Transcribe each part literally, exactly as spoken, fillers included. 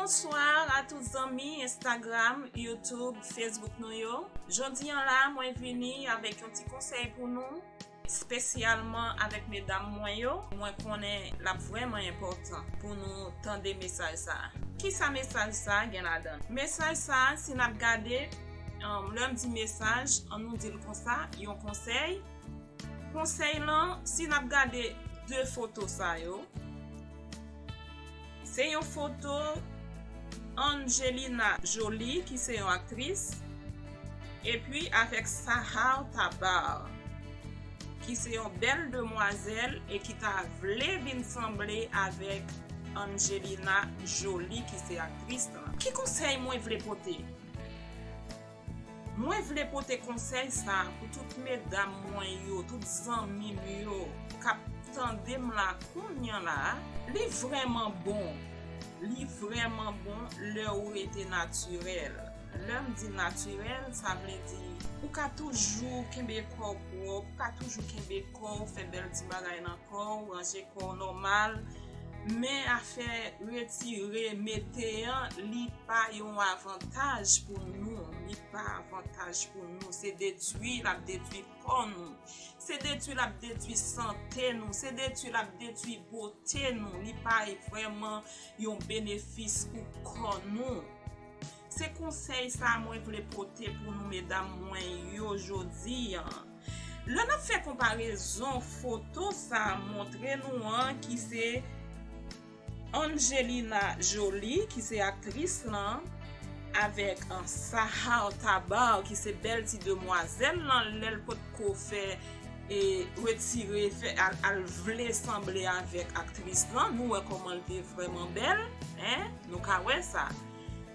Bonswa a tout zanmi Instagram, YouTube, Facebook nou yo. Jodi an la, mwen vini avèk yon ti konsèy pou nou, espesyalman avèk medam mwen yo. Mwen konnen l ap vrèman enpòtan pou nou tande mesaj sa a. Kisa mesaj sa a gen ladan l? Mesaj sa a, si n ap gade, um, lè m di mesaj, an nou di l konsa, yon konsèy. Konsèy lan, si n ap gade de foto sa yo, se yon foto Angelina Jolie, ki se yon aktris, epi avèk Sahar Tabar, ki se yon bèl demwazèl e ki ta vle vin sanble avèk Angelina Jolie, ki se aktris lan. Ki konsèy mwen vle pote? Mwen vle pote konsèy sa a pou tout medam mwen yo, tout zanmi m yo k ap tande m la kounye a la. Li vrèman bon. Li vrèman bon lè ou rete natirèl. Lè m di natirèl, sa vle di ou ka toujou kenbe kò w pwòp, ou ka toujou kenbe kò w, fè bèl ti bagay nan kò w, ranje kò w nòmal. Men afè retire, mete an, li pa yon avantaj pou nou. Li pa avantaj pou nou. Se detwi l ap detwi kò nou. Se detwi l ap detwi sante nou. Se detwi l ap detwi bote nou. Li pa vrèman yon benefis pou kò nou. Se konsèy sa a mwen vle pote pou nou, medam mwen yo, jodi an. Lè n ap fè konparezon, foto sa a montre nou an ki se Angelina Jolie, ki se aktris lan, avèk, an, Sahar Tabar, ki se bèl ti demwazèl lan, lè l potko fè, e, retire, fè, al, al vle sanble avèk aktris lan. Nou wè kòman l te vrèman bèl, en? Nou ka wè sa.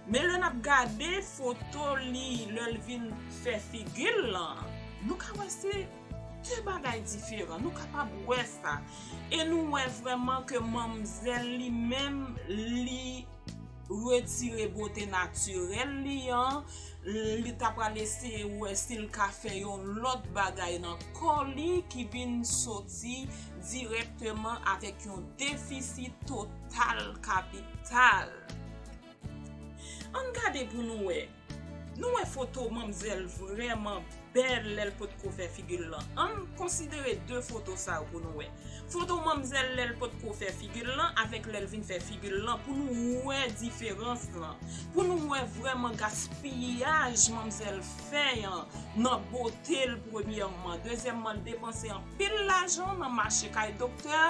Men lè n ap gade foto li, lè l vin fè figi l lan, nou ka wè se de bagay diferan. Nou kapab wè sa. E nou wè vrèman ke manmzèl li menm, li retire bote natirèl li an. Li ta pral eseye wè si l ka fè yon lòt bagay nan kò li ki vin soti dirèkteman avèk yon defisi total kapital. Ann gade pou nou wè. Nou wè foto manmzèl vrèman bèl lè l potko fè figi l lan. Ann konsidere de foto sa yo pou nou wè. Foto manmzèl lè l potko fè figi l lan avèk lè l vin fè figi l lan, pou nou wè diferans lan. Pou nou wè vrèman gaspiyaj manmzèl fè an nan bote l premyèman. Dezyèmman, l depanse anpil lajan nan mache kay doktè.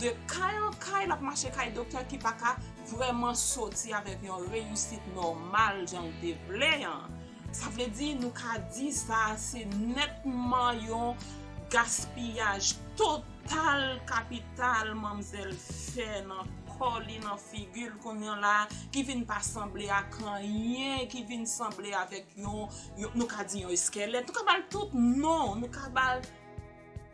De kay an kay, l ap mache kay doktè ki pa ka vrèman soti avèk yon reyisit nòmal jan l te vle an. Sa vle di, nou ka di sa, se nètman yon gaspiyaj total kapital manmzèl fè nan kò li, nan figi l kounye a la, ki vin pa sanble ak anyen, ki vin sanble avèk yon, yon, nou ka di yon eskèlèt. Nou ka ba l tout non, nou ka ba l,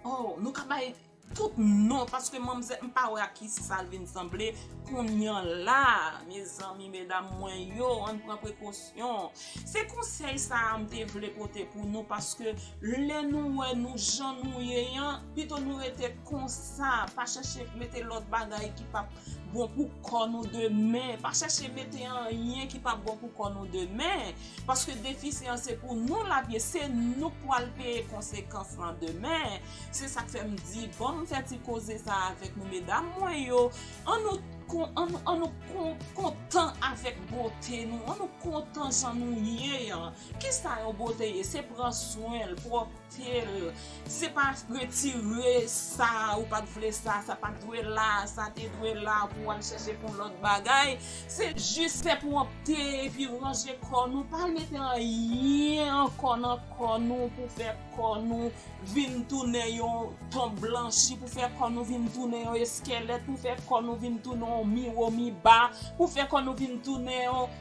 oh, nou ka ba l tout non, paske manmzèl, m pa wè ak kisa l vin sanble kounye a la, mezanmi, medam mwen yo, ann pran prekosyon. Se konsèy sa a m te vle pote pou nou, paske lè nou wè nou jan nou ye an, pito nou rete konsa, pa chèche mete lòt bagay ki p ap bon pou kò nou demen, pa chèche mete anyen ki p ap bon pou kò nou demen, paske defisi an se pou nou l ap ye, se nou k pral peye konsekans lan demen. Se sa k fè m di, ban m fè ti koze sa avèk nou, medam mwen yo. An nou kon-, an nou, an nou kon-, kontan avèk bote nou, an nou kontan jan nou ye an. Kisa yon bote ye? Se pran swen l, pwòpte l. Se pa retire sa, ou pa t vle sa, sa pa t dwe la, sa te dwe la, pou w al chèche pou lòt bagay. Se jis fè pwòpte epi ranje kò nou. Pa al mete anyen ankò nan kò nou pou fè kò nou vin tounen yon tonm blanchi, pou fè kò nou vin tounen yon eskèlèt, pou fè kò nou vin tounen yon mi wo mi ba, pou fè kò nou vin tounen yon,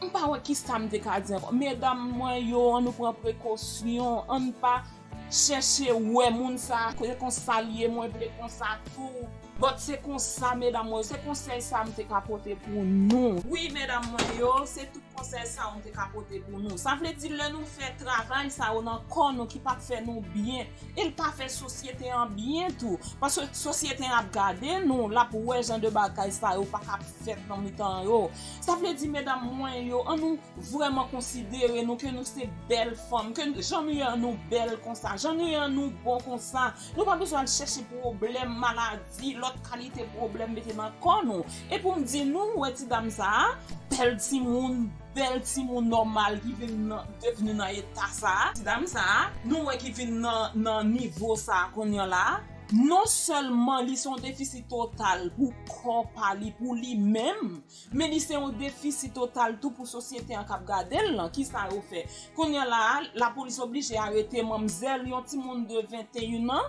m pa wè kisa m te ka di ankò. Medam mwen yo, an nou pran prekosyon, an n pa chèche wè moun sa, se konsa l ye, mwen vle konsa tou. But se konsa, medam mwen, se konsèy sa m te ka pote pou nou. Wi, medam mwen yo, se tout konsèy sa yo m te ka pote pou nou. Sa vle di, lè nou fè travay sa yo nan kò nou ki pa fè nou byen, e l pa fè sosyete an byen tou. Paske sosyete an ap gade nou, l ap wè jan de bagay sa yo pa ka fèt nan mitan yo. Sa vle di, medam mwen yo, an nou vrèman konsidere nou ke nou se bèl fanm, ke jan nou ye an nou bèl konsa, jan nou ye an nou bon konsa. Nou pa bezwen al chèche pwoblèm, maladi, lòt kalite pwoblèm mete nan kò nou. E pou m di nou, wè ti dam sa a, bèl timoun, bèl timoun nòmal ki vin nan, devni nan eta sa a. Ti dam sa a, nou wè ki vin nan, nan nivo sa a kounye a la. Non sèlman li se yon defisi total pou kò pa li, pou li menm, men li se yon defisi total tou pou sosyete an k ap gade l lan. Kisa yo fè? Kounye a la, lapolis oblije arete manmzèl, yon timoun de venteyen an.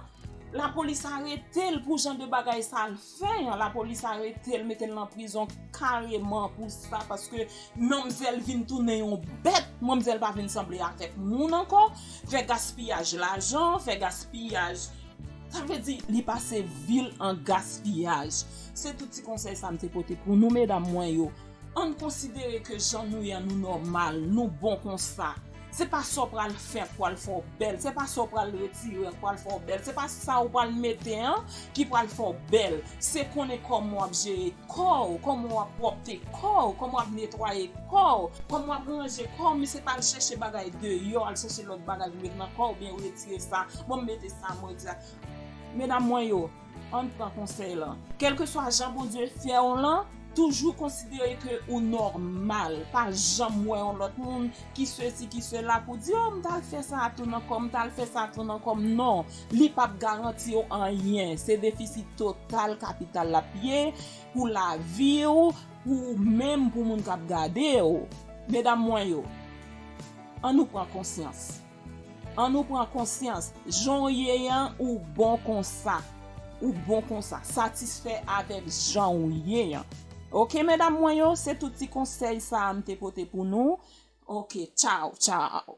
Lapolis arete l pou jan de bagay sa l fè an. Lapolis arete l, mete l nan prizon kareman pou sa, paske manmzèl vin tounen yon bèt. Manmzèl pa vin sanble avèk moun ankò. Fè gaspiyaj lajan, fè gaspiyaj Sa vle di, li pase vi l an gaspiyaj. Se tout ti konsèy sa m te pote pou nou, medam mwen yo. Ann konsidere ke jan nou ye an, nou nòmal, nou bon konsa. Se pa sa w pral fè k pral fè w bèl, se pa sa w pral retire k pral fè w bèl, se pa sa w pral mete an ki pral fè w bèl. Se konnen kòman w ap jere kò w, kòman w ap pwòpte kò w, kòman w ap netwaye kò w, kòman w ap ranje kò w, men se pa al chèche bagay deyò, al chèche lòt bagay pou met nan kò w, oubyen retire sa, bon, m mete sa, m retire sa. Medam mwen yo, ann pran konsèy lan. Kèlkeswa jan Bondye fè w lan, toujou konsidere ke ou nòmal. Pa janm wè yon lòt moun ki sesi, ki sela pou di, "Oh, m t al fè sa a tou nan kò m, m t al fè sa a tou nan kò m." Non, li p ap garanti w anyen. Se defisi total kapital l ap ye pou lavi w, pou ou menm, pou moun k ap gade w. Medam mwen yo, ann nou pran konsyans. Ann nou pran konsyans. Jan w ye an, ou bon konsa. Ou bon konsa. Satisfè avèk jan w ye an. Oke, medam mwen yo, se tout ti konsèy sa a m te pote pou nou. Oke, tchaw, tchaw.